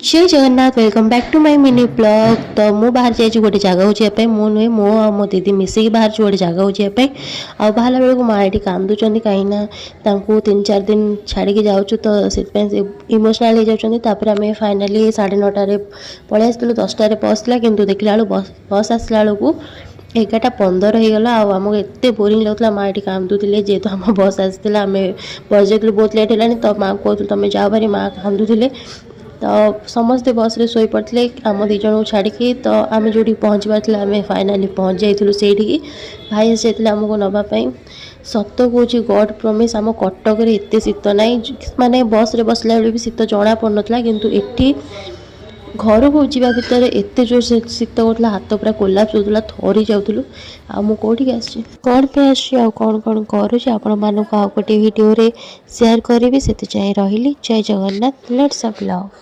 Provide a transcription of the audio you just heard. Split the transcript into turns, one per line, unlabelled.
Jay Jagannath, welcome back to my mini vlog। ତ ମୁଁ ବାହାରି ଯାଇଛି ଗୋଟେ ଜାଗାକୁ ଯିବା ପାଇଁ। ମୁଁ ନୁହେଁ, ମୁଁ ଆଉ ମୋ ଦିଦି ମିଶିକି ବାହାରିଛୁ ଗୋଟେ ଜାଗାକୁ ଯିବା ପାଇଁ। ଆଉ ବାହାରିଲା ବେଳକୁ ମା ଏଠି କାନ୍ଦୁଛନ୍ତି, କାହିଁକିନା ତାଙ୍କୁ 3-4 ଦିନ ଛାଡ଼ିକି ଯାଉଛୁ, ତ ସେଥିପାଇଁ ସେ ଇମୋସନାଲ୍ ହେଇଯାଉଛନ୍ତି। ତାପରେ ଆମେ ଫାଇନାଲି 9:30ରେ ପଳେଇ ଆସିଥିଲୁ। 10ଟାରେ ବସ୍ ଥିଲା, କିନ୍ତୁ ଦେଖିଲା ବେଳକୁ ବସ୍ ଆସିଲା ବେଳକୁ 11:15 ହେଇଗଲା। ଆଉ ଆମକୁ ଏତେ ବୋରିଂ ଲାଗୁଥିଲା। ମା ଏଠି କାନ୍ଦୁଥିଲେ, ଯେହେତୁ ଆମ ବସ୍ ଆସିଥିଲା, ଆମେ ବସ୍ ଯାଇଥିଲୁ, ବହୁତ ଲେଟ୍ ହେଲାଣି। ତ ମାଆକୁ କହୁଥିଲୁ, "ତମେ ଯାଅ ଭାରି।" ମା କାନ୍ଦୁଥିଲେ। ତ ସମସ୍ତେ ବସ୍ରେ ଶୋଇପଡ଼ିଥିଲେ ଆମ ଦୁଇ ଜଣଙ୍କୁ ଛାଡ଼ିକି। ତ ଆମେ ଯେଉଁଠିକି ପହଞ୍ଚିବାର ଥିଲା, ଆମେ ଫାଇନାଲି ପହଞ୍ଚି ଯାଇଥିଲୁ ସେଇଠିକି। ଭାଇ ଆସିଯାଇଥିଲେ ଆମକୁ ନେବା ପାଇଁ। ସତ କହୁଛି, ଗଡ଼୍ ପ୍ରମିସ୍, ଆମ କଟକରେ ଏତେ ଶୀତ ନାହିଁ। ମାନେ ବସ୍ରେ ବସିଲା ବେଳେ ବି ଶୀତ ଜଣା ପଡ଼ୁନଥିଲା, କିନ୍ତୁ ଏଠି ଘରକୁ ଯିବା ଭିତରେ ଏତେ ଜୋର ଶୀତ କରୁଥିଲା, ହାତ ପୁରା କୋଲାପ୍ସ ହେଉଥିଲା, ଥରି ଯାଉଥିଲୁ। ଆଉ ମୁଁ କେଉଁଠିକି ଆସିଛି, କ'ଣ ପାଇଁ ଆସିଛି ଆଉ କ'ଣ କ'ଣ କରୁଛି, ଆପଣମାନଙ୍କୁ ଆଉ ଗୋଟେ ଭିଡ଼ିଓରେ ସେୟାର କରିବି। ସେଥି ଯାଏଁ ରହିଲି। ଜୟ ଜଗନ୍ନାଥ, lots of love.